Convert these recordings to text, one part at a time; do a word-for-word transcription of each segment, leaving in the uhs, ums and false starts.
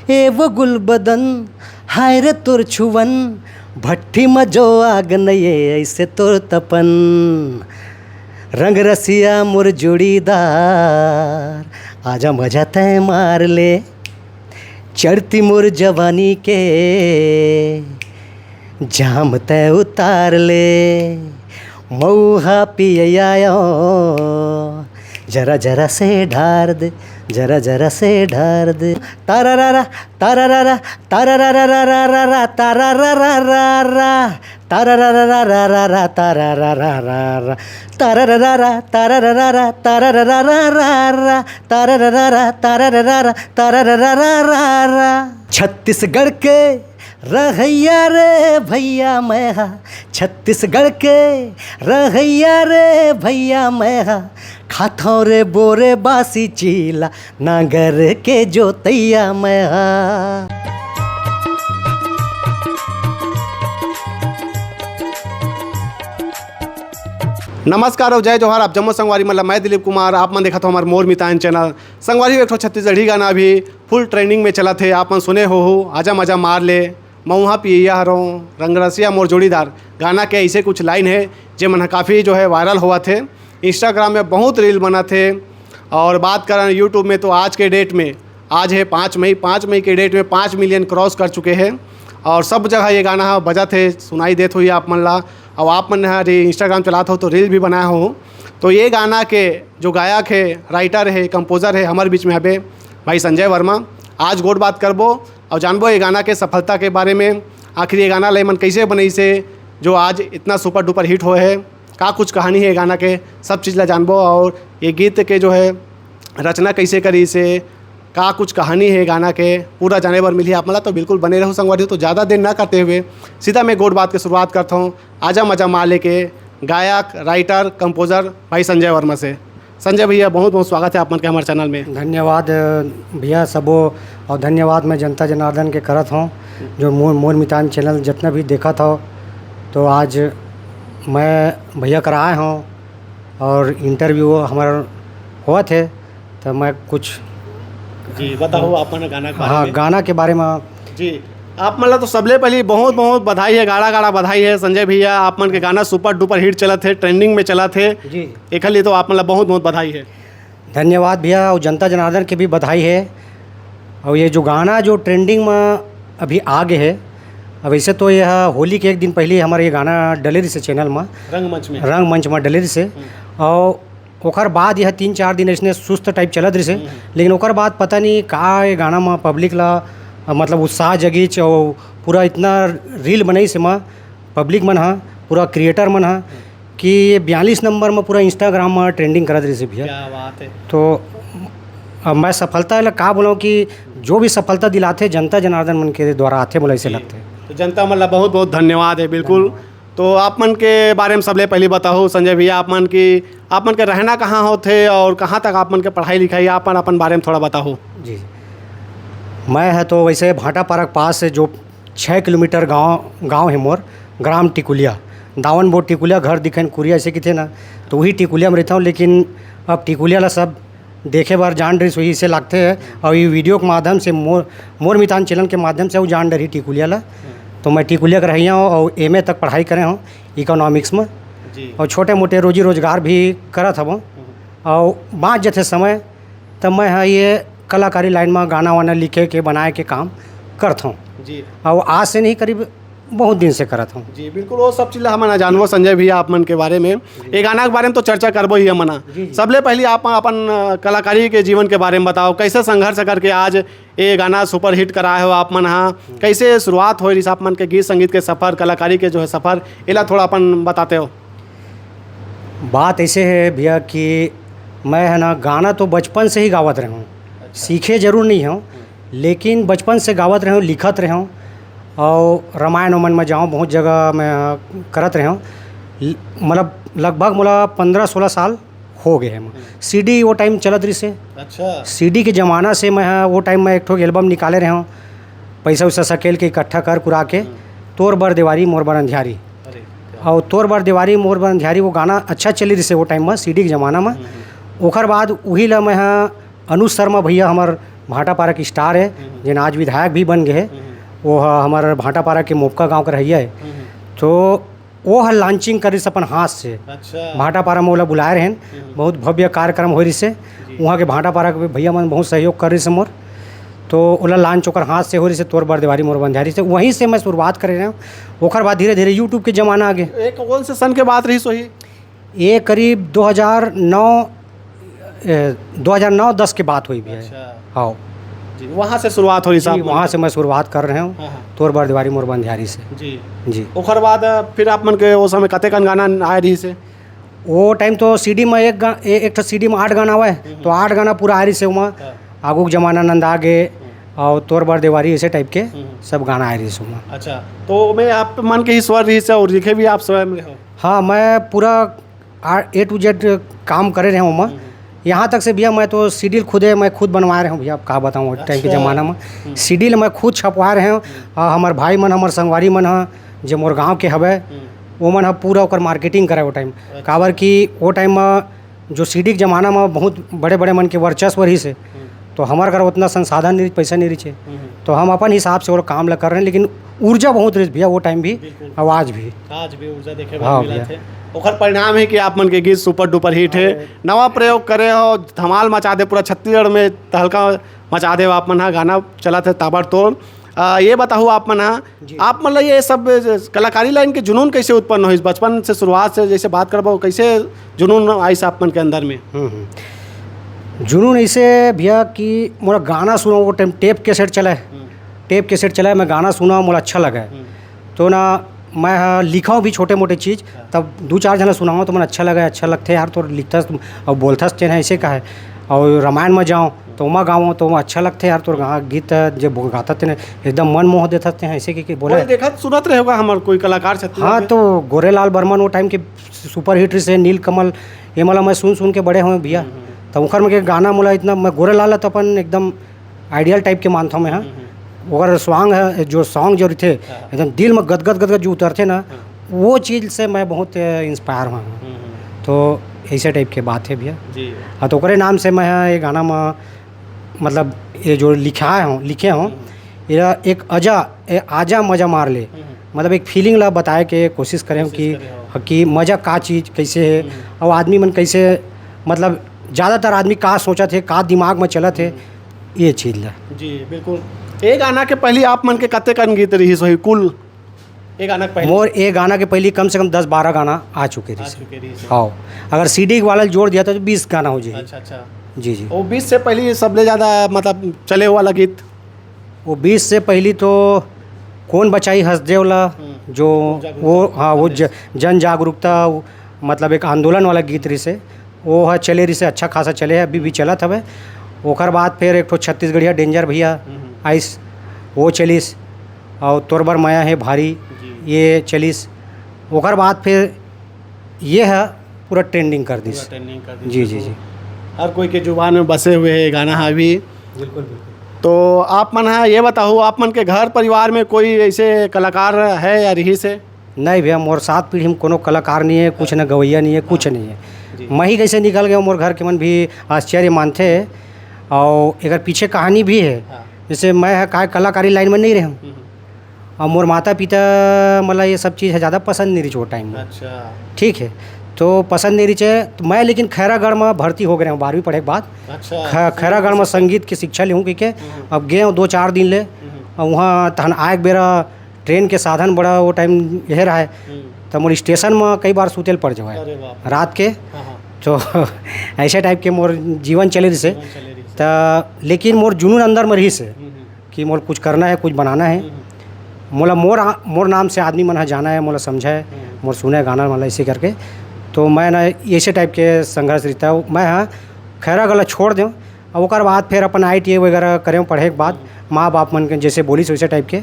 ए वो गुलबदन, हाय रे तोर छुवन, भट्ठी म जो आग नइये, ऐसे तोर तपन। रंग रसिया मोर जोड़ीदार, आजा मजा तैं मार ले। चढ़ती मोर जवानी के जाम तैं उतार ले। मऊहा पिए आयो, जरा जरा से ढार दे, जरा जरा से ढार दे। तारा रा रा, तारा रा रा, तारा रा रा रा रा रा रा, तारा रा रा रा रा रा, तारा रा रा रा रा रा, तारा रा रा रा, तारा रा रा रा, तारा रा रा रा रा रा, तारा रा रा रा, तारा रा रा रा, तारा रा रा रा रा रा। छत्तीसगढ़ के रहैया रे भैया मैं हा, छत्तीसगढ़ के रहैया रे भैया मैं हा, खाथौं रे बोरे बासी चीला, नांगर के जोतैया मैं हा। नमस्कार और जय जोहार, आप जम्मो संगवारी मन ला मैं दिलीप कुमार, आप मन देखत हो हमार मोर मितान चैनल। संगवारी हो, एक ठो छत्तीसगढ़ी गाना अभी फुल ट्रेंडिंग में चलत हे, आप मन सुने हो, हो आजा मजा मार ले, मऊहा पियैया हरौं, रंगरसिया मोर जोड़ीदार गाना के ऐसे कुछ लाइन है, जे मन ह काफ़ी जो है वायरल होवत हे, इंस्टाग्राम में बहुत रील बनत हे। और बात करन यूट्यूब में, तो आज के डेट में, आज है पाँच मई, पाँच मई के डेट में पाँच मिलियन क्रॉस कर चुके हैं। और सब जगह ये गाना ह बजत हे, सुनाई देत होही आप मन ला। और आप मन ह रे इंस्टाग्राम चलात हो तो रील भी बनाए हो, तो ये गाना के जो गायक है, राइटर है, कंपोजर है, हमारे बीच में हबे भाई संजय वर्मा। आज गोठ बात करबो और जानबो ये गाना के सफलता के बारे में, आखिर ये गाना ले मन कैसे बनइसे, जो आज इतना सुपर डुपर हिट होए है, का कुछ कहानी है गाना के, सब चीज़ ला जानबो। और ये गीत के जो है रचना कैसे करिसे, का कुछ कहानी है गाना के, पूरा जाने बर मिलही आप मन ला। तो बिल्कुल बने रहू संगवारी हो। तो ज़्यादा देर ना करते हुए सीधा मैं गोठ बात के शुरुआत करता हूँ आजा मजा मार ले के गायक, राइटर, कंपोजर भाई संजय वर्मा से। संजय भैया, बहुत बहुत स्वागत है आप मन के हमारे चैनल में। धन्यवाद, अ, भैया सबो, और धन्यवाद मैं जनता जनार्दन के करत हूँ, जो मोर, मोर मितान चैनल जितना भी देखत हो। तो आज मैं भैया करा आए हूँ और इंटरव्यू हमारा होवत हे, तो मैं कुछ जी, बताओ आप मन गाना के बारे हाँ, में। गाना के बारे में। जी, आप मन ला तो सबले पहली बहुत बहुत बधाई है, गाड़ा गाड़ा बधाई है संजय भैया, आप मन के गाना सुपर डुपर हिट चलत हे, ट्रेंडिंग में चलत हे। जी। एखर लिए तो आप मन ला बहुत बहुत बधाई है। धन्यवाद भैया, और जनता जनार्दन के भी बधाई है। और ये जो गाना जो ट्रेंडिंग में अभी आ गए है, अब वैसे तो यह होली के एक दिन पहले हमारे ये गाना डले रहिसे चैनल में, रंगमंच में। रंगमंच में डले रहिसे। हम्म। और ओकर बाद यह तीन चार दिन ऐसने सुस्त टाइप चलत रहिसे। हम्म। लेकिन ओकर बाद पता नहीं का ये गाना में पब्लिक ला, अ, मतलब उत्साह जगीच और पूरा इतना रील बनइसे में पब्लिक मन हा, पूरा क्रिएटर मन हा, कि ये बयालीस नंबर में पूरा इंस्टाग्राम में ट्रेंडिंग करत रहिसे भैया। क्या बात है। तो अब मैं सफलता ला का बोलूँ कि जो भी सफलता दिलाथे जनता जनार्दन मन के द्वारा आथे, मोला ऐसे जी। लगथे। तो जनता मन ला बहुत बहुत धन्यवाद है, बिल्कुल। धन्यवाद। तो आप मन के बारे में सबले पहले बताओ संजय भैया, आप मन की, आप मन के रहना कहाँ होथे और कहाँ तक आप मन के पढ़ाई लिखाई, आप मन अपन बारे में थोड़ा बताओ। जी, मैं है तो वैसे भाटापारा के पास से जो छः किलोमीटर गांव, गांव है मोर, ग्राम टिकुलिया, दावन बोट टिकुलिया, घर दिखन कुरिया ऐसे किथे ना, तो वही टिकुलिया में रहता हूँ। लेकिन अब टिकुलिया ला सब देखे बर जान डरिस वही से लगथे है, और ये वीडियो के माध्यम से मोर, मोर मितान चैनल के माध्यम से वो जान डरही टिकुलिया ला। तो मैं टिकुलिया के रहइया हूँ और एमए तक पढ़ाई करे हूँ इकोनॉमिक्स में, जी। और छोटे मोटे रोजी रोजगार भी करत हवं। हम्म। और बाँच जथे समय, तब मैं ह ये कलाकारी लाइन में गाना वाना लिखे के, बनाए के काम करत हूँ। जी। और आज से नहीं, करीब बहुत दिन से करत हूँ। जी, बिल्कुल, वो सब चीज़ ला हमन जानबो संजय भैया आप मन के बारे में। जी। ये गाना के बारे में तो चर्चा करबो ही हमन। जी, जी। सबले पहले आप अपन, अ, कलाकारी के जीवन के बारे में बताओ, कैसे संघर्ष करके आज ये गाना सुपरहिट कराए हो आप मन हा, कैसे शुरुआत होय रिहिस आप मन के गीत संगीत के सफर, कलाकारी के जो है सफर, एला थोड़ा अपन बताते हो। बात ऐसे है भैया कि मैं है ना, गाना तो बचपन से ही गावत रहे हूँ, अच्छा। सीखे जरूर नहीं हूँ, हम्म। लेकिन बचपन से गावत रहे हूँ, लिखत रहे हूँ, और रामायण उमन में जाऊँ, बहुत जगह मैं करत रहे हूँ। ल-, मतलब लगभग मोला पन्द्रह सोलह साल हो गए हैं। हम्म। सीडी वो टाइम चलत रहिसे। अच्छा। सीडी के ज़माना से मैं ह, वो टाइम में एक ठो एल्बम निकाले रहे हूँ, पैसा वैसा सकेल के इकट्ठा कर कुरा के, हम्म। तोर बर देवारी मोर बर अंधियारी। अरे, क्या और तोर बर देवारी मोर बर अंधियारी वो गाना अच्छा चली रहिसे वो टाइम में, सीडी के ज़माना में। हम्म। ओकर बाद वही ला मैं ह, अनुज शर्मा भैया हमार भाटापारा के स्टार हे, हम्म। जेन आज विधायक भी बन गए हे। हम्म। वो ह-, हमर भाटापारा के मोपका गांव के रहइया हे। हम्म। तो वो ह लॉन्चिंग करिस अपन हाथ से। अच्छा। भाटापारा में ओला बुलाए रहेन, हम्म। बहुत भव्य कार्यक्रम होय रिहिस हे। जी। वहाँ के भाटापारा के भैया मन बहुत सहयोग कर रिहिस हे मोर। तो ओला लॉन्च ओकर हाथ से होय रिहिस हे, तोर बर देवारी मोर बंधियारी से। वहीं से मैं शुरुआत करे रहेंव। ओकर बाद धीरे-धीरे YouTube के जमाना आ गे। ये कौन से सन के बात रहिस होही? ये करीब दो हज़ार नौ, ए, दो हज़ार नौ दस के बात होही भैया। अच्छा। हाँ। जी, वहाँ से शुरुआत हो रही जी, साहब मन वहाँ के? से मैं शुरुआत कर रहेंव, हाँ, हाँ। तोर बर देवारी मोर बंधियारी से। जी। जी। ओकर बाद, अ, फिर आप मन के वो समय कतेकन गाना आए रहिस हे? वो टाइम तो सीडी में एक गा-, ए-, एक ठो सीडी में आठ गाना आवे, हम्म। तो आठ गाना पूरा आए रहिस हे ओमा। हाँ। आगू के जमाना नंदा गे, हम्म। और तोर बर देवारी, ऐसे टाइप के हम्म। सब गाना आए रहिस हे ओमा। अच्छा, तो मैं आप मन के ही स्वर रहिस हे और लिखे भी आप स्वयं हो? हाँ, मैं पूरा आ, A to Z काम करे रहेंव ओमा। हम्म। यहाँ तक से भैया, मैं तो सीडी ल खुदे, मैं खुद बनवाए रहेंव भैया, अब का बताऊँ, उस टाइम के अच्छा। जमाना में हम्म। सीडी ल मैं खुद छपवाए रहेंव। हम्म। आ, हमर भाई मन, हमर संगवारी मन ह, जे मोर गांव के हवय, हम्म। वो मन ह पूरा ओकर मार्केटिंग करे वो टाइम। अच्छा। काबर कि वो टाइम में जो सीडी के जमाना में बहुत बड़े-बड़े मन के वर्चस्व रहिस हे, हम्म। तो हमर घर उतना संसाधन नहीं, पैसा नहीं रहिस हे। हम्म। तो हम अपन हिसाब से वो काम ला कर रहेंव, लेकिन ऊर्जा बहुत रहिस भैया वो टाइम भी, बिल्कुल। और आज भी। आज भी ऊर्जा देखे बर हाँ मिलत भैया। हे। ओकर परिणाम हे कि आप मन के गीत सुपर डुपर हिट हे। अरे। नवा प्रयोग करे हो, धमाल मचा दे, पूरा छत्तीसगढ़ में तहलका मचा दे। आप मन हा गाना चलत हे ताबड़तोड़। आ, ये बताओ आप मन हा, जी। आप मन ला ये सब कलाकारी लाइन के जुनून कैसे उत्पन्न होइस? बचपन से शुरुआत से जैसे बात करबो, कैसे जुनून आइस आप मन के अंदर में? हम्म, हम्म। जुनून ऐसे भैया कि मोला गाना सुनो, वो टाइम टेप कैसेट चले, हम्म। टेप कैसेट चले, मैं गाना सुना, मोला अच्छा लगे। हम्म। तो ना मैं ह लिखा भी छोटे मोटे चीज, हाँ। तब दू चार झन ला सुनाओ तो मन अच्छा लगे, अच्छा लगथे यार, तोर लिखथस अउ बोलथस तेन ह ऐसे का हे। और रामायण में जाओ तो ओमा गाओ तो ओमा अच्छा लगथे यार, तोर गा-, गीत जे बो-, गाथस तेन एकदम मन मोह देथस तेन ह ऐसे के, के बोले। कोई देखत सुनत रहे होगा हमर कोई कलाकार छत्तीसगढ़ हाँ, के? तो गोरेलाल बर्मन वो टाइम के सुपर हिट रहिस हे, नीलकमल, ये मला मैं सुन सुन के बड़े हों भैया। हम्म, हम्म। तो ओकर में के गाना मोला इतना, मैं गोरेलाल ला तो अपन एकदम आइडियल टाइप के मानथों मैं, हाँ। हम्म, हम्म। ओकर सॉन्ग हे, जो सॉन्ग जो रहिथे, हाँ। एकदम दिल में गदगद गदगद जो उतरथे ना, हाँ। वो चीज से मैं बहुत, अ, इंस्पायर हुआ हूँ। हम्म, हम्म। तो ऐसे टाइप के बात हे भैया। जी। हाँ, तो ओकरे नाम से मैं, हाँ, ये गाना में, मतलब, ये जो लिखाए हों, लिखे हों, हम्म। ये एक अजा, ए, आजा मजा मार ले। हम्म। मतलब, एक फीलिंग ला बताए के कोशिश करे हों कोशिश कि, करे हों। कि मजा का चीज, कैसे हे, हम्म। और आदमी मन कैसे, मतलब, ज्यादातर आदमी का सोचत हे, का दिमाग में चलत हे, हम्म। ये चीज ला। जी, बिल्कुल। ए गाना के पहली आप मन के कतेकन गीत रहिस होही कुल? ए गाना के पहली? मोर ए गाना के पहली कम से कम दस बारह गाना आ चुके आ रहिस। चुके रहिस। हाँ, अगर सीडी वाला जोड़ दिया तो बीस गाना हो जाही। अच्छा, अच्छा। जी, जी। वो बीस से पहली सबले ज्यादा, मतलब, चले वाला गीत? वो बीस से पहली तो कौन बचाई हसदेव ला, हम्म। जो जागरूकता वो, हाँ, वो ज-, संदेश। जन जागरूकता, वो, मतलब, एक आंदोलन वाला गीत रहिस हे। वो ह चले रहिस हे, अच्छा खासा चले हे, अभी भी चलत हवे। ओकर बाद फिर एक ठो छत्तीसगढ़िया डेंजर भैया हम्म। आइस, वो चलिस, और तोर बर मया हे भारी, जी। ये चलिस। ओकर बाद फिर ये ह पूरा ट्रेंडिंग कर दिस। पूरा ट्रेंडिंग कर दिस, जी, जी, बिल्कुल। जी। हर कोई के जुबान में बसे हुए हे गाना ह अभी। बिल्कुल, बिल्कुल। तो आप मन ह ये बताओ, आप मन के घर परिवार में कोई ऐसे कलाकार हे या रहिस हे? नहीं भैया, मोर सात पीढ़ी में कोनो कलाकार नहीं हे, कुछ न गवैया नहीं हे, कुछ हाँ। नहीं हे। जी। मैं ही कैसे निकल गया, मोर घर के मन भी आश्चर्य मानथे। और एकर पीछे कहानी भी हे। हाँ। जैसे मैं ह काय कलाकारी लाइन में नहीं रहे हूँ। हम्म। और मोर माता पिता मला ये सब चीज ह ज्यादा पसंद नहीं रहिस वो टाइम में। अच्छा। ठीक हे, तो पसंद नहीं रहिस हे, तो मैं लेकिन खैरागढ़ में भर्ती हो गए हूँ बारहवीं पढ़े के बाद। अच्छा। ख-, खैरागढ़ में संगीत की शिक्षा लेहूँ कहिके हम्म। अब गए हूँ दो चार दिन ले। हम्म। और वहाँ तहन आए के बेरा ट्रेन के साधन बड़ा वो टाइम यह रहा है, हम्म। तो मोर स्टेशन में कई बार सुते ल पड़ जावे अरे बाप रे। रात के। हाँ, हाँ। तो ऐसे टाइप के मोर जीवन चले रहिस हे। जीवन चले रहिस हे। तो लेकिन मोर जुनून अंदर में रहिस हे हम्म, हम्म। कि मोर कुछ करना हे, कुछ बनाना हे। हम्म, हम्म। मोला मोर आ-, मोर नाम से आदमी मन ह जाना हे, मोला समझे, हम्म। मोर सुने गाना वाला ऐसे करके। तो मैं ना ऐसे टाइप के संघर्ष रहता हूँ। मैं हाँ खैरागढ़ ला छोड़ दें, अब ओकर बाद फिर अपन आई टी आई वगैरह करें पढ़े के बाद, हम्म। माँ बाप मन के जैसे बोलिस वैसे टाइप के।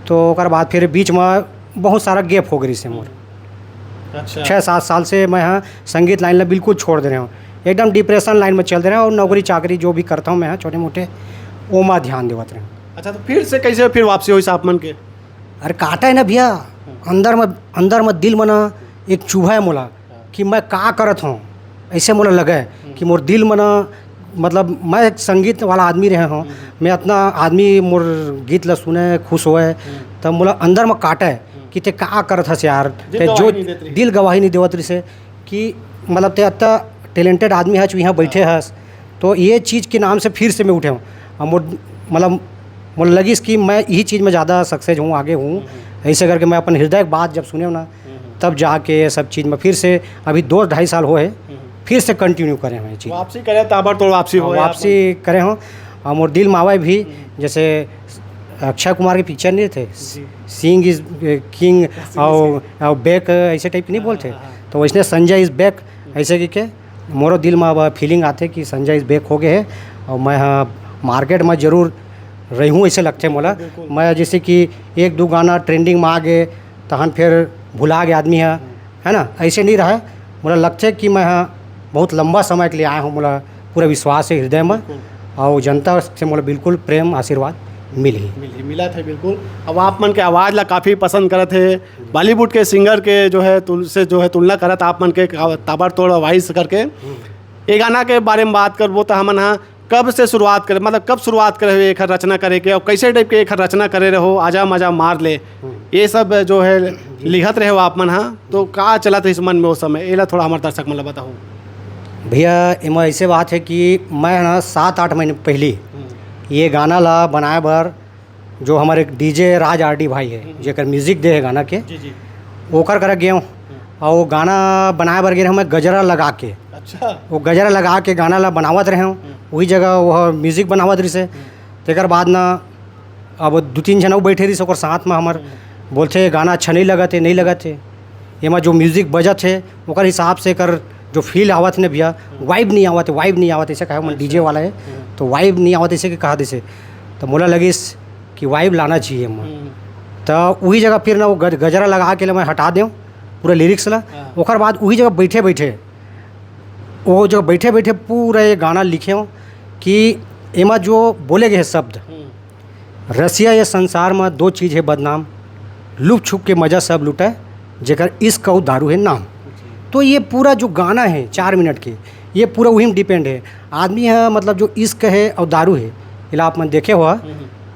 तो ओकर बाद फिर बीच में बहुत सारा गैप हो गई से मोर। अच्छा। छः सात साल से मैं हाँ संगीत लाइन ला बिल्कुल छोड़ दे रहे हूँ, एकदम डिप्रेशन लाइन में चल दे रहे हूँ और नौकरी चाकरी जो भी करता हूँ मैं हाँ छोटे मोटे, ओमा ध्यान देवत रहे हूँ। अच्छा, तो फिर से कैसे फिर वापसी होइस आप मन के? अरे काटा है ना भैया, हम्म। अंदर में, अंदर में दिल में ना एक चुभा है मोला। कि मैं का करत हूँ, ऐसे मोला लगे हम्म। कि मोर दिल में ना मतलब मैं एक संगीत वाला आदमी रहे हूँ, मैं इतना आदमी मोर गीत ला सुने, खुश होए, तब मोला अंदर में काटे कि ते का करत हस यार। ते जो दिल गवाही नहीं देवत रिसे कि मतलब ते इतना टैलेंटेड आदमी हस, यहाँ बैठे हस। तो ये चीज़ के नाम से फिर से मैं उठे हूँ। अब मोर मतलब मोर लगिस कि मैं यही चीज़ में ज़्यादा सक्सेस हूँ, आगे हूँ। ऐसे करके मैं अपन हृदय की बात जब सुने हूँ ना, तब जाके ये सब चीज़ में फिर से, अभी दो ढाई साल हुए हैं, फिर से कंटिन्यू करे हुए ये चीज़। वापसी करे, ताबड़तोड़ वापसी हाँ, होए वापसी करे हों। और मोर दिल मावे भी, जैसे अक्षय कुमार के पिक्चर नहीं थे, सिंह इज किंग, और, और बैक, ऐसे टाइप की नहीं बोलते। तो वैसने संजय इज बैक, ऐसे कि के मोरो दिल में अब फीलिंग आते कि संजय इज बैक हो गए है। और मैं हाँ मार्केट में जरूर रहूँ, ऐसे लगते मोला। मैं जैसे कि एक दो गाना ट्रेंडिंग में आ गए, तहन फिर भुला गए आदमी है, है ना? ऐसे नहीं रहा। मोला लगते कि मैं हाँ बहुत लंबा समय के लिए आया हूँ, मोला पूरा विश्वास है हृदय में। और जनता से मोला बिल्कुल प्रेम आशीर्वाद मिल ही। मिल ही, मिला थे बिल्कुल। अब आप मन के आवाज़ ला काफ़ी पसंद करत है, बॉलीवुड के सिंगर के जो है तुल-, से जो है तुलना करत आप मन के का-, ताबड़तोड़ वॉइस करके। ये गाना के बारे में बात करबो तो हमन हा कब से शुरुआत करे, मतलब कब शुरुआत करे हुए एखर रचना करे के, और कैसे टाइप के एखर रचना करे रहो, आजा मजा मार ले, ये सब जो है लिखत रहे हो आप मन हा, तो का चलत रहिस मन में उस समय, एला थोड़ा हमारे दर्शक मन ला बताओ। भैया, एमा ऐसे बात है कि मैं ना सात आठ महीने पहली ये गाना ला बनाए बर जो हमारे डीजे राज आरडी भाई है, जेकर म्यूजिक दे है गाना के, जी जी। ओकर करा गए हूँ। और वो गाना बनाए बर गए रहे मैं गजरा लगा के। अच्छा। वो गजरा लगा के गाना ला बनावत रहे हूँ, वही जगह वो म्यूजिक बनावत रहिस है। तेकर बाद ना अब दू तीन झन अउ बैठे रहिस ओकर साथ में हमर, बोलथे गाना अच्छा नहीं लगत है, नहीं लगत है। एमा जो म्यूजिक बजत है ओकर हिसाब से एकर जो फील आवत है ना भैया, वाइब नहीं आवत है, वाइब नहीं आवत है, ऐसे कहे मन डीजे वाला है। तो वाइब नहीं आवत ऐसे कि कहा दिसे, तो मोला लगिस कि वाइब लाना चाहिए एमा। तो वही जगह फिर ना वो गज-, गजरा लगा के ले मैं हटा दें पूरा लिरिक्स ला। ओकर बाद वही जगह बैठे बैठे, वो जगह बैठे बैठे पूरा ये गाना लिखे हूँ कि एमा जो बोले गए शब्द, रसिया ये संसार में दो चीज़ है बदनाम, लुप छुप के मज़ा सब लुटाए, जेकर इश्क अउ दारू है नाम। तो ये पूरा जो गाना है चार मिनट के, ये पूरा वही में डिपेंड है। आदमी है, मतलब जो इश्क है और दारू है, इला आप मन देखे हुआ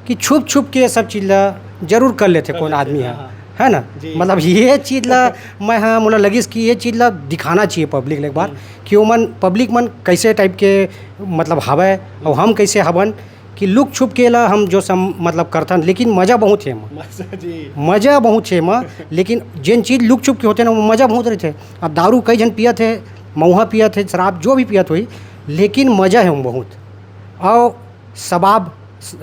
कि छुप छुप के ये सब चीज़ ला जरूर कर लेथे कर कौन लेथे, आदमी है, हाँ, हाँ। है ना? जी। मतलब ये चीज़ ला मैं हाँ मोला लगिस कि ये चीज़ ला दिखाना चाहिए पब्लिक ला एक बार, कि ओमन पब्लिक मन कैसे टाइप के मतलब हवय और हम कैसे हवन, कि लुक छुप के ला हम जो सम-, मतलब करथन, लेकिन मजा बहुत हे एमा। मजा जी। मजा बहुत हे एमा, लेकिन जेन चीज लुक छुप के होथे ना, वो मजा बहुत रहिथे। अब दारू कई झन पियत हे, मऊहा पियत हे, शराब जो भी पियत होही, लेकिन मजा हे ओमा बहुत। और शबाब,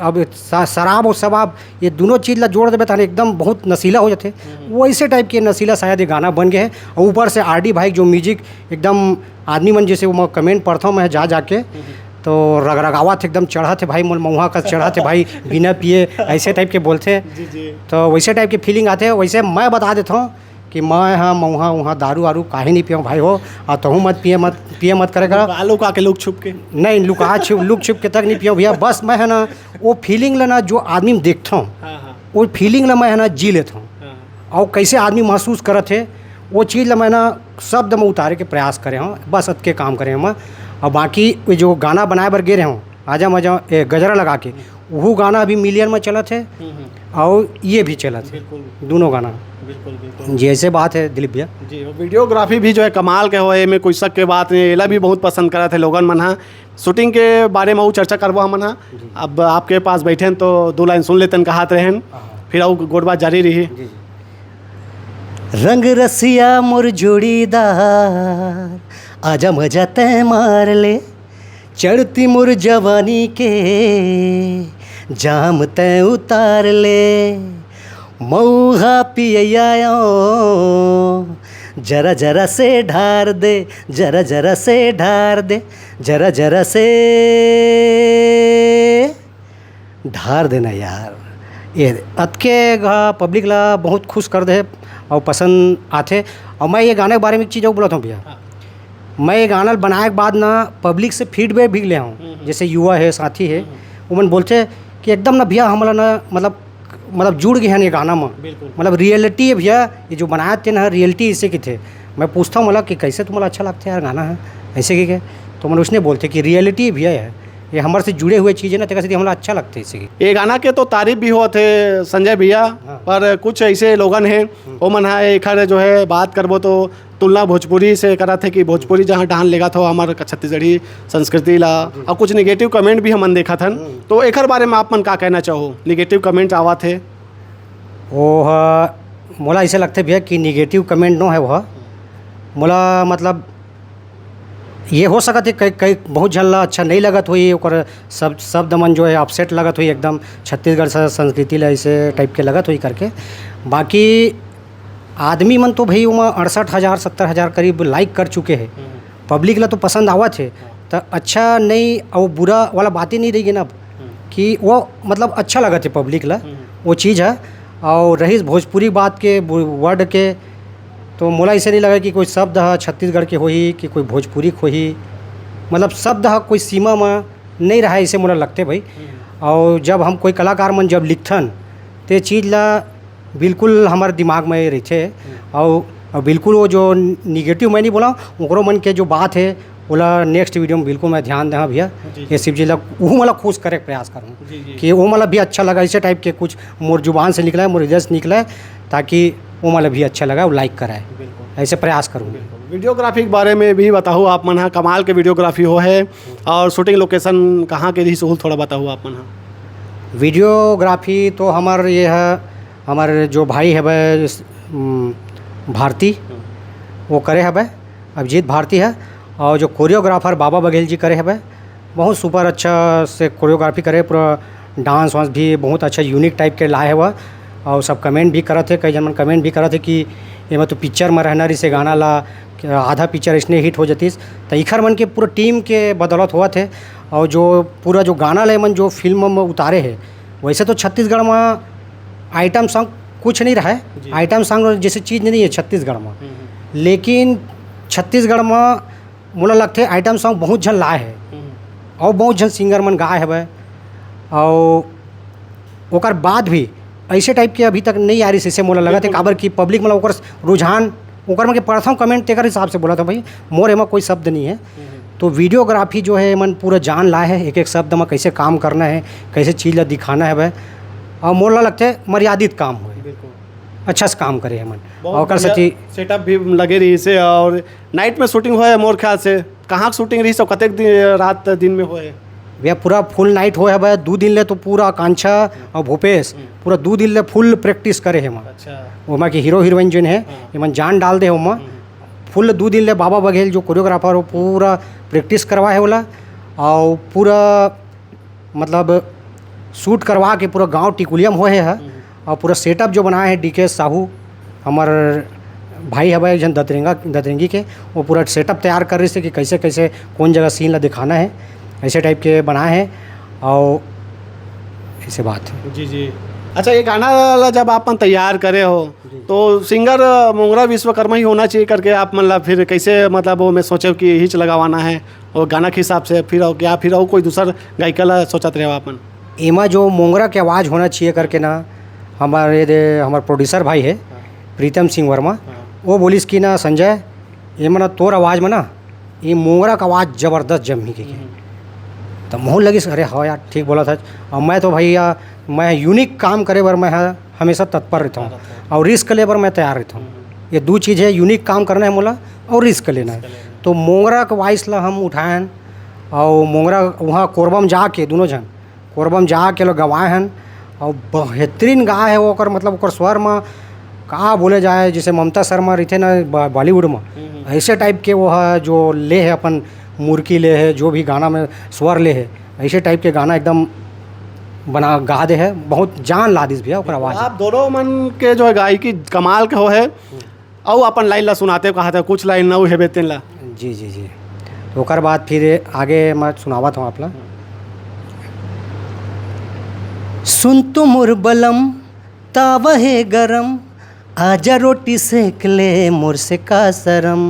अब स-, शराब और शबाब, ये दोनों चीज ला जोड़ देबे, तहन एकदम बहुत नशीला हो जाथे। हम्म। वैसे टाइप के नशीला शायद ये गाना बन गए हे। और ऊपर से आरडी भाई जो म्यूजिक एकदम आदमी मन जैसे वो कमेंट पढ़ता हूँ मैं जा जाके, हम्म। तो रगरगावत हे, एकदम चढ़त हे भाई, मोर मऊहा का चढ़त हे भाई, बिना पिए, ऐसे टाइप के बोलथे। जी, जी। तो वैसे टाइप के फीलिंग आथे। वैसे मैं बता देता हूँ कि मैं हाँ मऊहा उहाँ दारू वारू काहे नहीं पियऊँ भाई हो, और तहूँ मत पिए, मत पिए, मत करे करा। लुका, लुका के लुक छुप के। नहीं, लुका छुप, लुक छुप के तक नहीं पियऊँ भैया। बस मैं है ना, वो फीलिंग ला ना जो आदमी में देखता हूँ, हाँ, हाँ। वो फीलिंग ला मैं है ना जी लेता हूँ। हाँ। और कैसे आदमी महसूस करत हे, वो चीज़ ला मैं ना शब्द में उतारे के प्रयास करे हूँ, बस अतके काम करे हूँ मैं। और बाकी वो जो गाना बनाए बर गे रहे हूँ, आजा मजा, ए, गजरा लगा के, वो गाना अभी मिलियन में चलत हे। हम्म, हम्म। और ये भी चलत हे, बिल्कुल। दोनों गाना। बिल्कुल, बिल्कुल। जी, ऐसे बात है दिलीप भैया। जी, और वीडियोग्राफी भी जो है कमाल के होए, एमे कोई शक के बात नहीं, एला भी बहुत पसंद करत हे लोगन मन हा। शूटिंग के बारे में अउ चर्चा करबो हमन हा। जी। अब आपके पास बैठे हैं तो दो लाइन सुन लेते हैं, कहात रहे हैं, हाँ। फिर अउ गोठ बात जारी रही। जी, जी। रंग रसिया मोर जोड़ीदार, आजा मजा तै मार ले, चढ़ती मोर जवानी के जाम तै उतार ले, मऊहा पियैया ओ, जरा जरा से ढार दे, जरा जरा से ढार दे, जरा जरा से ढार देना यार। ये अतके घा पब्लिक ला बहुत खुश कर दे और पसंद आथे। और मैं ये गाने के बारे में एक चीज़ और बोलत हूँ भैया, हाँ। मैं ये गाना बनाए के बाद ना पब्लिक से फीडबैक भी ले हूँ, हम्म, हम्म। जैसे युवा है, साथी है, हम्म, हम्म। वो मन बोलते कि एकदम ना भैया हमला ना मतलब, मतलब जुड़ गए हैं ये गाना में, बिल्कुल। मतलब रियलिटी है भैया, ये जो बनाए थे ना रियलिटी इसे की थे। मैं पूछता हूँ मतलब कि कैसे तुम्हारा अच्छा लगता है यार गाना है, ऐसे की क्या? तो मन उसने बोलते कि रियलिटी भी है, ये हमारे से जुड़े हुए चीज़ है ना, तेकर से हमला अच्छा लगते इसे। ये गाना के तो तारीफ भी होत हे संजय भैया, हाँ। पर कुछ ऐसे लोगन हे, ओमन ह एखर जो है बात करबो तो तुलना भोजपुरी से करत हे कि भोजपुरी जहाँ डाहन लेगत हो हमर छत्तीसगढ़ी संस्कृति ला, और कुछ निगेटिव कमेंट भी हमन देखत हन। तो एखर बारे में आप मन का कहना चाहो? निगेटिव कमेंट आवत हे। वो ह, मोला ऐसे लगते भैया कि निगेटिव कमेंट नो है वह। मोला मतलब ये हो सकत है कई कई बहुत झन ला अच्छा नहीं लगत होई, ओकर सब शब्द मन जो है अपसेट लगत होई, एकदम छत्तीसगढ़ से संस्कृति ला ऐसे टाइप के लगत होई करके। बाकी आदमी मन तो भाई ओमा अड़सठ हज़ार सत्तर हज़ार करीब लाइक कर चुके हैं। पब्लिक ला तो पसंद आवत है, तो अच्छा नहीं और बुरा वाला बात ही नहीं रही ना, कि वो मतलब अच्छा लगत है पब्लिक ला वो चीज़ है। और रहीस भोजपुरी बात के, वर्ड के, तो मोला ऐसे नहीं लगा कि कोई शब्द है छत्तीसगढ़ के होही कि कोई भोजपुरी के होही। मतलब शब्द है कोई सीमा में नहीं रहा, ऐसे मोला लगते भाई। और जब हम कोई कलाकार मन जब लिखथन, ते चीज़ ला बिल्कुल हमारे दिमाग में रहिथे। और, और बिल्कुल वो जो निगेटिव मैं नहीं बोला, ओकरो मन के जो बात है, ओला नेक्स्ट वीडियो में बिल्कुल मैं ध्यान देहा भैया। जी, जी। ये सब चीज़ ला, वो मतलब खुश करे के प्रयास करूँ जी, जी। कि वो मतलब भी अच्छा लगा, ऐसे टाइप के कुछ मोर जुबान से निकला है, मोर हृदय से निकला है, ताकि वो मतलब भी अच्छा लगा, वो लाइक कराए, बिल्कुल। ऐसे प्रयास करूँ। बिल्कुल। वीडियोग्राफी के बारे में भी बताओ, आप मन हा कमाल के वीडियोग्राफी हो है, और शूटिंग लोकेशन कहाँ के रही, थोड़ा बताओ आप मन हा। वीडियोग्राफी तो हमार ये है, हमार जो भाई है भाई, भारती, वो करे है भाई, अभिजीत भारती है, और जो कोरियोग्राफर बाबा बघेल जी करे है भाई, बहुत सुपर अच्छा से कोरियोग्राफी करे, पूरा डांस वांस भी बहुत अच्छा यूनिक टाइप के लाए है वह। और सब कमेंट भी करत है, कई जन मन कमेंट भी करत है कि ये मैं तो पिक्चर में रहना रही से गाना ला, आधा पिक्चर इसने हिट हो जातीस। तो इखर मन के पूरा टीम के बदौलत होवत है। और जो पूरा जो गाना ले मन जो फिल्म में उतारे है, वैसे तो छत्तीसगढ़ में आइटम सॉन्ग कुछ नहीं रहा है। जी। आइटम सॉन्ग जैसे चीज़ नहीं है छत्तीसगढ़ में, लेकिन छत्तीसगढ़ में मोला लगथे आइटम सॉन्ग बहुत झन लाए है, और बहुत झन सिंगर मन गाए हवे, और ओकर बाद भी ऐसे टाइप के अभी तक नहीं आ रही, जैसे मोला लगत है। बिल्कुल। काबर कि पब्लिक मतलब ओकर रुझान, ओकर मन के प्रथम कमेंट तेकर हिसाब से बोला था भाई, मोर एमा कोई शब्द नहीं है। तो वीडियोग्राफी जो है मन पूरा जान लाए है, एक एक शब्द में कैसे काम करना है, कैसे चीज़ ला दिखाना है भाई, और मोला लगता है मर्यादित काम हुए, बिल्कुल। अच्छा से काम करे है मन। बहुत और ओकर बढ़िया सची सेटअप भी लगे रही से, और नाइट में शूटिंग हुआ है मोर ख्याल से। कहाँ शूटिंग रही से, कतेक दिन, रात दिन में हुआ है? भैया पूरा फुल नाइट होए हवे, दू दिन ले तो पूरा आकांक्षा और भूपेश पूरा दू दिन ले फुल प्रैक्टिस करे हे मन। अच्छा। ओमा के हीरो हीरोइन जोन है, एमन जान डाल दे ओमा। फुल दू दिन ले बाबा बघेल जो कोरियोग्राफर हो पूरा प्रैक्टिस करवाए हे ओला, और पूरा मतलब शूट करवा के पूरा गांव टिकुलिया में होए हे। और पूरा सेटअप जो बनाए हे डीके साहू, हमर भाई हवे एक झन दतरेंगा, दतरेंगी के, वो पूरा सेटअप तैयार कर रही से कि कैसे कैसे कौन जगह सीन ला दिखाना है, ऐसे टाइप के बनाए हैं। और ऐसे बात है। जी, जी। अच्छा, ये गाना ला जब आप मन तैयार करे हो, तो सिंगर मोंगरा विश्वकर्मा ही होना चाहिए करके आप मन ला फिर कैसे, मतलब, वो मैं सोचे कि हिच लगावाना है, वो गाना के हिसाब से, फिर और क्या, फिर और कोई दूसर गायिका ला सोचत रहे हो आप मन? एमा जो मोंगरा के आवाज़ होना चाहिए करके ना, हमारे दे, हमारे प्रोड्यूसर भाई है प्रीतम सिंह वर्मा, वो बोलिस कि ना संजय, एमा ना तोर आवाज़ में ना ये मोंगरा का आवाज़ ज़बरदस्त जमही के। तो मोहन लगिस, अरे हाँ यार, ठीक बोला था। और मैं तो भैया, मैं यूनिक काम करे बर मैं ह-, हमेशा तत्पर रहता हूँ, और रिस्क ले बर मैं तैयार रहता हूँ। ये दो चीज़ है, यूनिक काम करना है मोला और रिस्क लेना है। तो मोंगरा के वॉइस ला हम उठाएन, और मोंगरा वहाँ कोरबा में जाके दोनों झन कोरबा में जाके लोग गवाए हन, और बेहतरीन गाए है वो, ओकर मतलब ओकर स्वर में का बोले जाए, जैसे ममता शर्मा रहिथे ना बा-, बॉलीवुड में, ऐसे टाइप के वो है जो ले है अपन मुर्की ले है, जो भी गाना में स्वर ले है, ऐसे टाइप के गाना एकदम बना गा दे है, बहुत जान ला दिस भैया ओकर आवाज़। आप दोनों मन के जो है गायकी कमाल के हो है, अउ अपन लाइन ला सुनाते कहा था, कुछ लाइन ना हेबे तेन ला। जी जी जी। तो ओकर बाद फिर आगे मैं सुनावत हूँ आप ला। सुन तो मोर बलम, तावा हे गरम, आजा रोटी सेक ले, मोर से का शरम।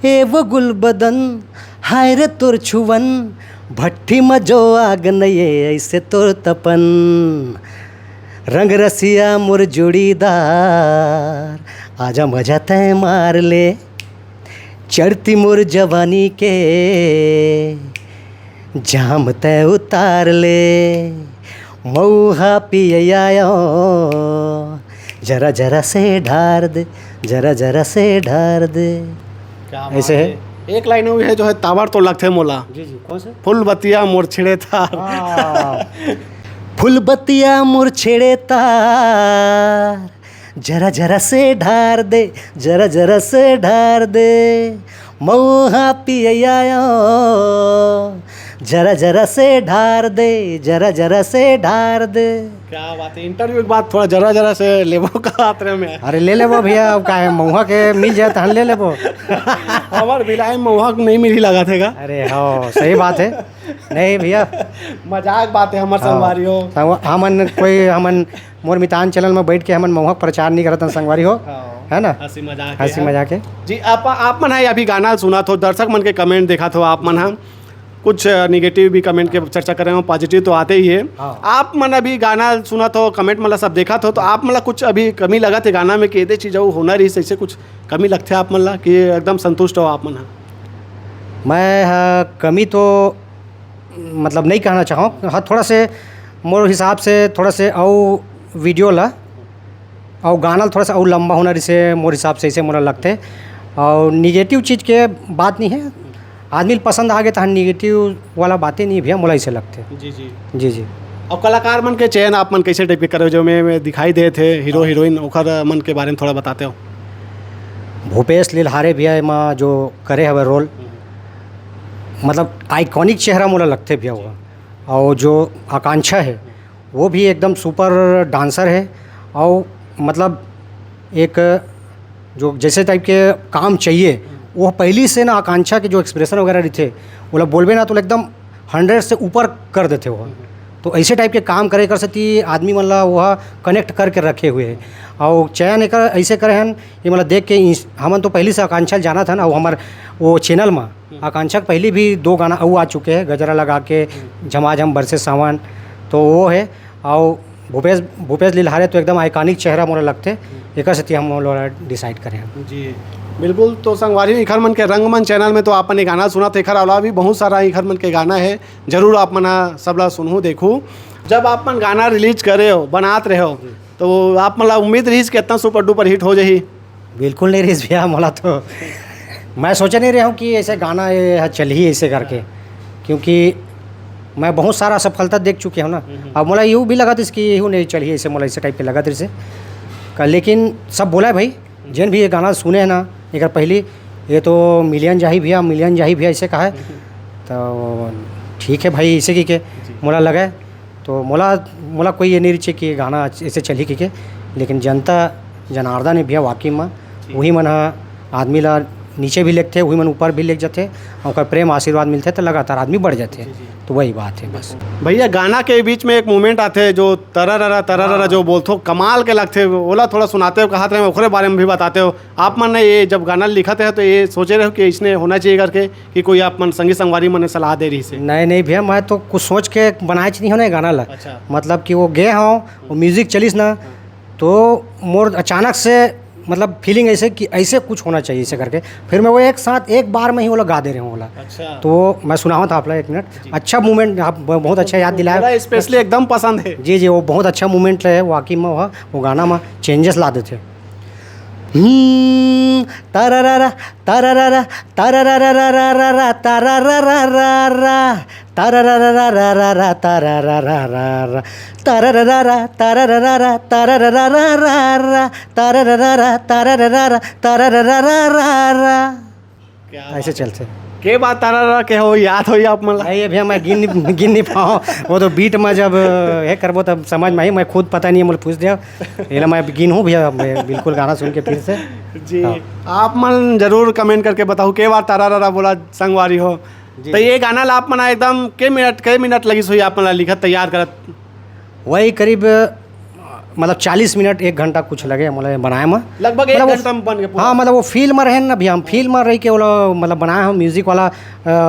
ए वो गुलबदन, हाय रे तोर छुवन, भट्ठी म जो आग नइये, ऐसे तोर तपन। रंग रसिया मोर जोड़ीदार, आजा मजा तय मार ले। चढ़ती मोर जवानी के जाम तै उतार ले, मऊहा पिए आयो, जरा जरा से ढार दे, जरा जरा से ढार दे। क्या बात ऐसे है। है। एक लाइन हुई है जो है, तावर तो लगथे मोला। जी जी, कौन से? फूल बतिया मोर छेड़े तार। हाँ। फूल बतिया मोर छेड़े तार, जरा जरा से ढार दे, जरा जरा से ढार दे, मऊहा पिए आयो, जरा जरा से ढार दे, जरा जरा से ढार दे। क्या बात है, इंटरव्यू के बाद थोड़ा जरा जरा से लेबो का आत रहे मैं। अरे ले लेबो भैया, अब का है, मऊहा के मिल जाए तहन ले लेबो। हमार भिलाई मऊहा के नहीं मिली लगा थे का? अरे हो, सही बात है। नहीं भैया। मजाक बात है हमार हाँ। संगवारी हो। संगवा-, हमन कोई, हमन मोर मितान चैनल में बैठ के हमन मऊहा के प्रचार नहीं करत हन संगवारी हो। हाँ। है ना? हंसी मजाक हंसी है। मजाक है। जी, आप, आप मन है अभी गाना सुनत हो, दर्शक मन के कमेंट देखत हो, आप मन ह कुछ निगेटिव भी कमेंट के चर्चा करे हो, पॉजिटिव तो आते ही है। हाँ। आप मन अभी गाना सुनत हो, कमेंट मतलब सब देखत हो, तो आप मन ला कुछ अभी कमी लगत है गाना में कि एदे चीज अउ होना रहिस, ऐसे कुछ कमी लगथे आप मन ला कि एकदम संतुष्ट हो आप मन ह? मैं ह, कमी तो मतलब नहीं कहना चाहूँ, हाँ थोड़ा से मोर हिसाब से थोड़ा से अउ वीडियो ला अउ गाना ल थोड़ा सा अउ लंबा होना रहिसे मोर हिसाब से, ऐसे मोला लगथे। अउ निगेटिव चीज के बात नहीं है, आदमी ल पसंद आ गे तहन निगेटिव वाला बातें नहीं भैया, मोला ऐसे लगथे। जी जी। जी जी। और कलाकार मन के चयन आप मन कैसे टाइप के करे हो, जो में, में दिखाई देत हे हीरो हीरोइन, ओकर मन के बारे में थोड़ा बताते हो? भूपेश लिलहारे भैया एमा जो करे हवे रोल, मतलब आइकॉनिक चेहरा मोला लगथे भैया वो। और जो आकांक्षा है वो भी एकदम सुपर डांसर है। और मतलब एक जो जैसे टाइप के काम चाहिए वो पहली से ना, आकांक्षा के जो एक्सप्रेशन वगैरह रहिथे, वो लोग बोलबे ना तो एकदम हंड्रेड से ऊपर कर देथे वो। तो ऐसे टाइप के काम करे कर सेती आदमी मन ला वो कनेक्ट करके रखे हुए है। और चयन एकर ऐसे करे हन कि मतलब देख के इंस-, हमन तो पहली से आकांक्षा ल जानत हन, और हमर वो चैनल में आकांक्षा के पहले भी दो गाना अउ आ चुके हैं, गजरा लगा के, झमाझम बरसे सावन, तो वो है। और भूपेश, भूपेश लिलहारे तो एकदम आइकॉनिक चेहरा मोला लगथे, एकर सेती हम लोग डिसाइड करे हैं। जी बिल्कुल। तो संगवारी हो, इखर मन के रंगमंच चैनल में तो आप मन ये गाना सुनत हो, एखर अलावा भी बहुत सारा इखर मन के गाना है, जरूर आप मन ह सबला सुनहू देखहू। जब आप मन गाना रिलीज करे हो, बनात रहे हो, तो आप मन ला उम्मीद रहिस कि इतना सुपर डुपर हिट हो जाही? बिल्कुल नहीं रहिस भैया, मोला तो मैं सोचे नहीं रहे हूँ कि ऐसे गाना ये ह चलही ऐसे करके, क्योंकि मैं बहुत सारा असफलता देख चुके हूँ ना। अब मोला यूँ भी लगत रहिस कि यही नहीं चलही ऐसे, मोला ऐसे टाइप के लगत रहिस हे। का-, लेकिन सब बोला है भाई, जेन भी ये गाना सुने हैं ना, एकर पहली, "ये तो मिलियन जाही भैया, मिलियन जाही भैया," ऐसे कहा है। तो ठीक है भाई, इसे की के मोला लगा है। तो मोला, मोला कोई ये नहीं रहिस कि गाना ऐसे चलही कहिके, लेकिन जनता जनार्दन हे भैया वाकई में, वही मन ह आदमी ला नीचे भी लेगथे, वही मन ऊपर भी लेग जाथे, और ओकर प्रेम आशीर्वाद मिलथे तो लगातार आदमी बढ़ जाथे। जी, जी। तो वही बात है बस। भैया, गाना के बीच में एक मोमेंट आथे जो तरररा तरररा जो बोलथो, कमाल के लगथे, ओला थोड़ा सुनाते हो, कहत रहे ओकरे बारे में भी बताते हो। आप मन ने ये जब गाना लिखत रहे हो तो ये सोचे रहे हो कि इसने होना चाहिए करके, कि कोई आप मन संगी संगवारी मन सलाह दे रहिस हे? नहीं नहीं भैया, मैं तो कुछ सोच के बनाएच नहीं हो ना ये गाना ला। अच्छा। मतलब कि वो गे हूँ, वो म्यूजिक चलिस ना, तो मोर अचानक से मतलब फीलिंग ऐसे कि ऐसे कुछ होना चाहिए ऐसे करके, फिर मैं वो एक साथ एक बार में ही वो गा दे रहे हूँ वो ला। अच्छा। तो वो मैं सुनावत हूँ आप ला एक मिनट। जी। अच्छा मोमेंट, आप ब-, बहुत अच्छा याद दिलाया। मोला स्पेशली एकदम पसंद है। जी जी, वो बहुत अच्छा मोमेंट है वाकई में, वो, वो गाना में चेंजेस ला देथे। हम्म, तरररा, तरररा, तरररा, तरररा, तरररा, तरररा, तरररा, तरररा, तरररा, तरररा, तरररा, तरररा, तरररा। क्या ऐसे बात है। चलथे। के बात तारा रहा के हो, याद हो या आप मन ला? नहीं, ये भैया मैं गिन, गिन नहीं पाऊँ। वो तो बीट में जब, अ, ये करबो तब समझ में आई, मैं खुद पता नहीं है, मुझे पूछ दिया। ये ला मैं गिन हूँ भैया, मैं बिल्कुल गाना सुन के फिर से। जी, हाँ। आप मन जरूर कमेंट करके बताओ, के बात तारा रहा बोला संगवारी हो। जी। तो ये गाना ला आप मन एकदम के मिनट, के मिनट लगिस होही आप मन ला लिखत, तैयार करत? वही करीब, मतलब चालीस मिनट, एक घंटा कुछ लगे मोला बनाए में। लगभग एक मतलब वो घंटा में बन के पूरा? हाँ, मतलब वो फील में रहे ना भैया, हम फील में रह के वो मतलब बनाए हम म्यूजिक वाला, अ,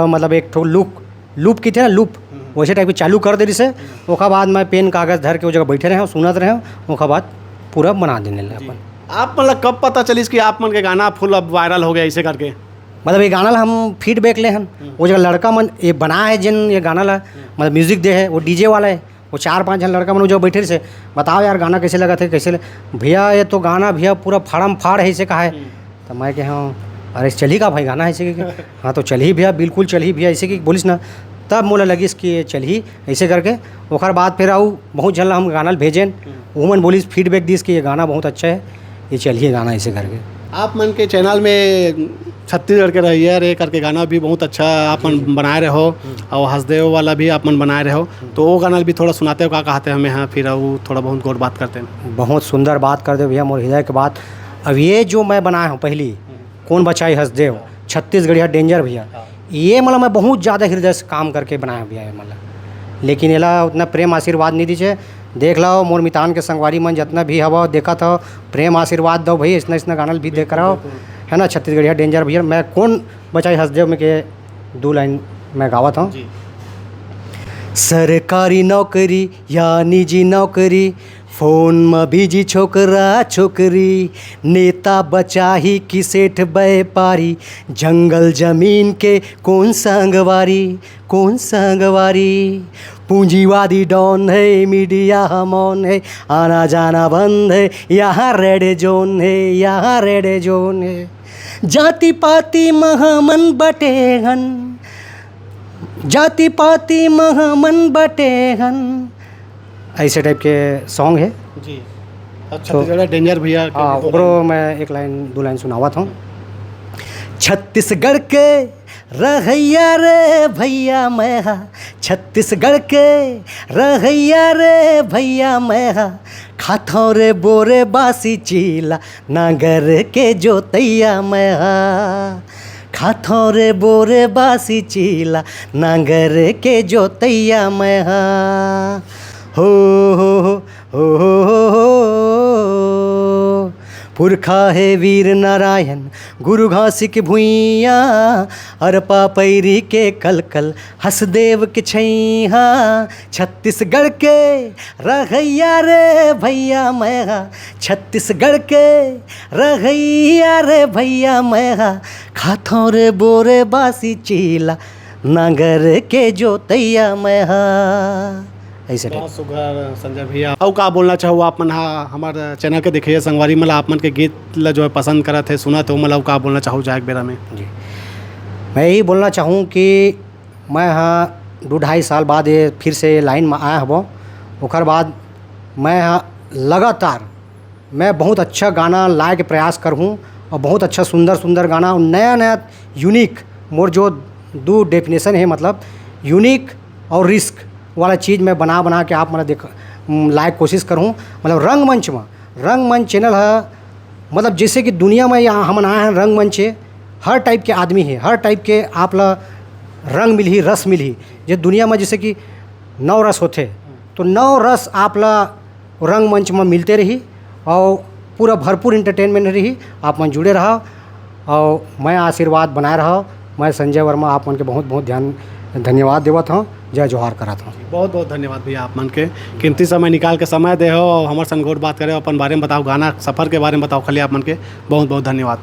मतलब एक ठो लूप, लूप की थे ना, लूप, हम्म। वैसे टाइप के चालू कर दे रहिस हे। ओकर बाद मैं पेन कागज धर के वो जगह बैठे रहे, सुनत रहे, ओकर बाद पूरा बना देने लगे जी। अपन। आप मतलब कब पता चलिस कि आप मन के गाना फुल अब वायरल हो गया ऐसे करके? मतलब ये गाना ला हम फीडबैक ले हन, वो जगह लड़का मन ये बना है जिन ये गाना ला, मतलब म्यूजिक दे है, वो डीजे वाला है, वो चार पांच झन लड़का मन वो जो बैठे से, बताओ यार गाना कैसे लगा थे, कैसे ले-, भैया ये तो गाना भैया पूरा फाड़म फाड़ है इसे कहा है। तो मैं कहे हाँ, अरे चलही का भाई गाना ऐसे कि हाँ तो चलही भैया, बिल्कुल चलही भैया ऐसे कि बोलिस ना। तब मोला लगिस कि ये चलही ऐसे करके। ओकर बाद फिर आऊ बहुत झन ला हम गाना ल भेजेन, वो मन बोलिस, फीडबैक दिस कि ये गाना बहुत अच्छा है, ये चलही गाना ऐसे करके। आप मन के चैनल में छत्तीसगढ़ के रहइया रे करके गाना भी बहुत अच्छा आप मन बनाए रहे हो, और हसदेव वाला भी आप मन बनाए रहे हो, तो वो गाना भी थोड़ा सुनाते हो का कहते हैं हमें, हाँ फिर वो थोड़ा बहुत गोठ बात करते हैं। बहुत सुंदर बात कर दे भैया, मोर हृदय के बात। अब ये जो मैं बनाया हूँ पहली, कौन बचाई हसदेव, छत्तीसगढ़िया डेंजर भैया, ये मतलब मैं बहुत ज़्यादा हृदय से काम करके बनाया भैया ये मतलब। लेकिन एला उतना प्रेम आशीर्वाद नहीं दीजिए। देख लो मोर मितान के संगवारी मन जितना भी हवा देखत हो, प्रेम आशीर्वाद दो भाई, इसना इसना गाना भी देख रहा हो, है ना, छत्तीसगढ़िया डेंजर भैया। मैं कौन बचाई हसदेव में के दो लाइन मैं गावत हूँ। सरकारी नौकरी या निजी नौकरी, फोन म बिजी छोकरा छोकरी, नेता बचाही कि सेठ व्यापारी, जंगल जमीन के कौन संगवारी, कौन संगवारी। पूंजीवादी डॉन है, मीडिया हम ऑन है, आना जाना बंद है, यहाँ रेड जोन है, यहाँ रेड जोन है। जाति पाति म हमन बटे हन, जाति पाति म हमन बटे हन, ऐसे टाइप के सॉन्ग है। जी। अच्छा, तो छत्तीसगढ़ डेंजर भैया के हाँ, भी दो ओकरो लाइन। मैं एक लाइन दो लाइन सुनावत हूँ। छत्तीसगढ़ के रहैया रे भैया मैं हा, छत्तीसगढ़ के रहैया रे भैया मैं हा, खाथौं रे बोरे बासी चीला, नांगर के जोतैया मैं हा, खाथौं रे बोरे बासी चीला, नांगर के जोतैया मैं हा। हो, हो, हो, हो, हो, हो, हो। पुरखा हे वीर नारायण, गुरु घासी के भुइयां, अरपा पैरी के कलकल, हसदेव के छैहा। छत्तीसगढ़ के रहैया रे भैया मैं हा, छत्तीसगढ़ के रहैया रे भैया मैं हा, खाथौं रे बोरे बासी चीला, नांगर के जोतैया मैं हा। ऐसे टाइप। बहुत सुघर संजय भैया। अउ का बोलना चाहू आप मन हा हमर चैनल के देखइया संगवारी मन ला, आप मन के गीत ला जो है पसंद करत है, सुनत है, ओमन ला अउ का बोलना चाहू जाए के बेरा में? जी, मैं यही बोलना चाहूँ कि मैं हा दो ढाई साल बाद ये फिर से लाइन में आया हबो। ओकर बाद मैं हा लगातार मैं बहुत अच्छा गाना लाए के प्रयास करहूँ और बहुत अच्छा सुंदर सुंदर गाना और नया नया यूनिक, मोर जो दो डेफिनेशन है, मतलब यूनिक और रिस्क वाला चीज़ मैं बना बना के आप मतलब देख, लाए के कोशिश करहूँ। मतलब रंगमंच में, रंगमंच चैनल है, मतलब जैसे कि दुनिया में यहाँ हमन आए हैं रंगमंच है, हर टाइप के आदमी है, हर टाइप के आप ला रंग मिलही, रस मिलही। जे दुनिया में जैसे कि नौ रस होथे, तो नौ रस आप ला रंगमंच में मिलते रही और पूरा भरपूर एंटरटेनमेंट रही। आप मन जुड़े रहा और मैं आशीर्वाद बनाए रहा। मैं संजय वर्मा आप मन के बहुत बहुत ध्यान धन्यवाद देवत हूँ। जय जोहार करत हूँ। बहुत बहुत धन्यवाद भैया आप मन के कीमती समय निकाल के समय दे हो और हमारे संग गोठ बात करे हो, अपन बारे में बताओ, गाना सफर के बारे में बताओ खाली आप मन के। बहुत बहुत धन्यवाद।